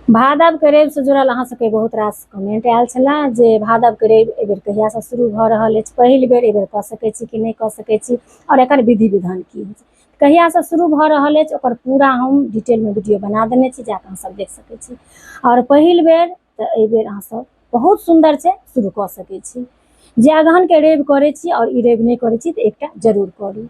भादव के रवि से जुड़ल अहाँ सबके बहुत रास कमेंट आयल छलै जे भादव के रवि एहिबेर कहियासँ शुरू भऽ रहल अछि, पहिल बेर एहिबेर कऽ सकै छी कि नहि कऽ सकै छी आओर एकर विधि विधान की होइ छै, कहियासँ शुरू भऽ रहल अछि ओकर पूरा हम डिटेलमे वीडियो बना देने छी, जाकऽ अहाँ सब देख सकै छी। आओर पहिल बेर तऽ एहिबेर अहाँ सब बहुत सुन्दर छै शुरू कऽ सकै छी। जे अगहनके रवि करै छी आओर ई रवि नहि करै छी तऽ एकटा जरूर करू,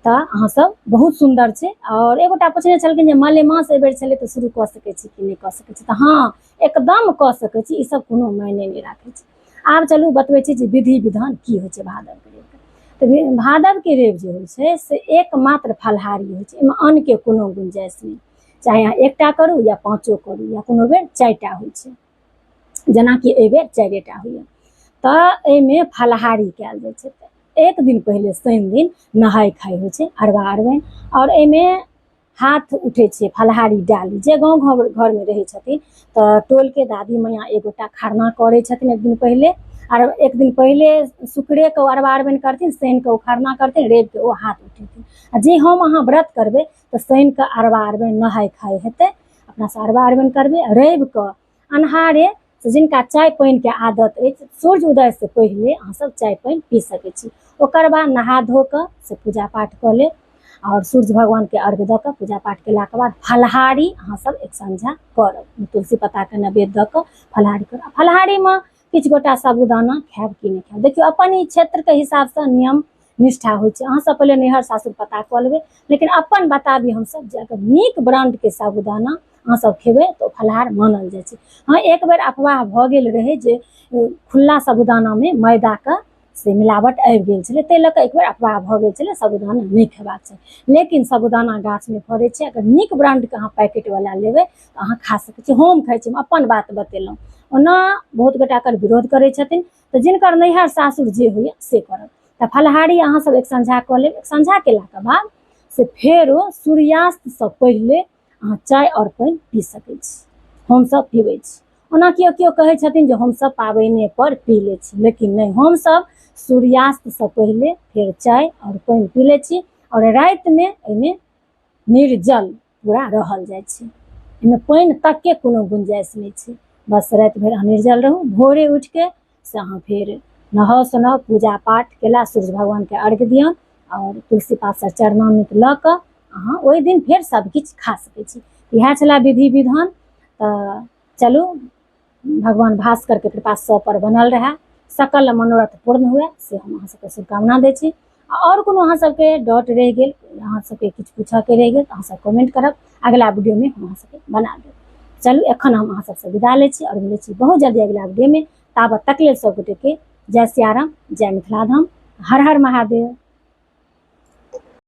तऽ अहाँ सब बहुत सुन्दर छै। आओर एगोटा पुछने छलखिन जे मलेमास एहिबेर छलै तऽ शुरू कऽ सकै छी कि नहि कऽ सकै छी, तऽ हँ एकदम कऽ सकै छी, ई सब कोनो मायने नहि राखै छै। आब चलू बतबै छी जे विधि विधान की होइ छै भादवके रविके। तऽ भादवके रवि जे होइ छै से एकमात्र फलाहारी होइ छै, एहिमे अन्नके कोनो गुंजाइश नहि, चाहे अहाँ एकटा करू या पाँचो करू या कोनो बेर चारिटा होइ छै, जेनाकि एहिबेर चारिटा होइए। तऽ एहिमे फलाहारी कयल जाइ छै। एक दिन पहिले शनि दिन नहाय खाय होइ छै अरबा अरबाइन, आओर एहिमे हाथ उठै छै फलाहारी डाली। जे गाँव घरमे रहै छथिन तऽ टोलके दादी मैया एक गोटा खरना करै छथिन एक दिन पहिले, आर एक दिन पहिले शुक्रेके ओ अरबा अरबाइन करथिन, शनिके ओ खरना करथिन, रविके ओ हाथ उठेथिन। आ जे हम अहाँ व्रत करबै तऽ शनिके अरबा अरबाइन नहाय खाय हेतै, अपना से अरबा अरबाइन करबै। रविके अन्हारे से जिनका चाय पानिके आदत अछि, सूर्य उदयसँ पहिले अहाँ सब चाय पानि पी सकै छी। ओकर बाद नहा धो कऽ से पूजा पाठ कऽ लेब आओर सूर्य भगवानके अर्घ दऽ कऽ पूजा पाठ केलाके बाद फलाहारी अहाँ सब एक संझा करब, तुलसी पत्ताके नैवेद्य दऽ कऽ फलाहारी करब। फलाहारीमे किछु गोटा साबूदाना खायब कि नहि खायब, देखियौ अपन ई क्षेत्रके हिसाबसँ नियम निष्ठा होइ छै। अहाँ सब पहिले नैहर सासुर पता कऽ लेबै, लेकिन अपन बताबी हमसब जे अगर नीक ब्रांडके साबूदाना अहाँ सब खेबै तऽ ओ फलाहार मानल जाइ छै। हँ, एक बेर अफवाह भऽ गेल रहै जे खुल्ला साबूदानामे मैदाके से मिलावट आबि गेल छलै, ताहि लऽ कऽ एक बेर अफवाह भऽ गेल छलै साबूदाना नहि खेबाक चाही। लेकिन साबूदाना गाछमे फड़ै छै, अगर नीक ब्रांडके अहाँ पैकेटवला लेबै तऽ अहाँ खा सकै छी। हम खाइ छी, हम अपन बात बतेलहुँ। ओना बहुत गोटा एकर विरोध करै छथिन, तऽ जिनकर नैहर सासुर जे होइए से करब। तऽ फलाहारी अहाँ सब एक संझा कऽ लेब। एक संझा केलाके बाद से फेरो सूर्यास्तसँ पहिले अहाँ चाय आओर पानि पी सकै छी। हमसब पीबै छी। ओना केओ केओ कहै छथिन जे हमसब पाबनिए पर पी लै छी, लेकिन नहि, हमसब सूर्यास्तसँ पहिले फेर चाय आओर पानि पी लै छी। आओर रातिमे एहिमे निर्जल पूरा रहल जाइ छै, एहिमे पानि तकके कोनो गुंजाइश नहि छै। बस राति भरि अहाँ निर्जल रहू, भोरे उठिके से अहाँ फेर नहाउ सोनाउ, पूजा पाठ केला सूर्य भगवानके अर्घ दियौन आओर तुलसी पातसँ चरणामृत लऽ कऽ अहाँ ओहि दिन फेर सब किछु खा सकै छी। इएह छलै विधि विधान। तऽ चलू, भगवान भास्करके कृपा सब पर बनल रहए, सकल मनोरथ पूर्ण हुए, से हम अहाँ सबके शुभकामना दै छी। आओर कोनो अहाँ सबके डाउट रहि गेल, अहाँ सबके किछु पूछऽके रहि गेल तऽ अहाँ सब कमेंट करब, अगला वीडियोमे हम अहाँ सबके बना देब। चलू, एखन हम अहाँ सबसँ विदा लै छी आओर मिलै छी बहुत जल्दी अगला वीडियोमे। ताबत तक लेल सब गोटेके जय सियाराम, जय मिथिला धाम, हर हर महादेव।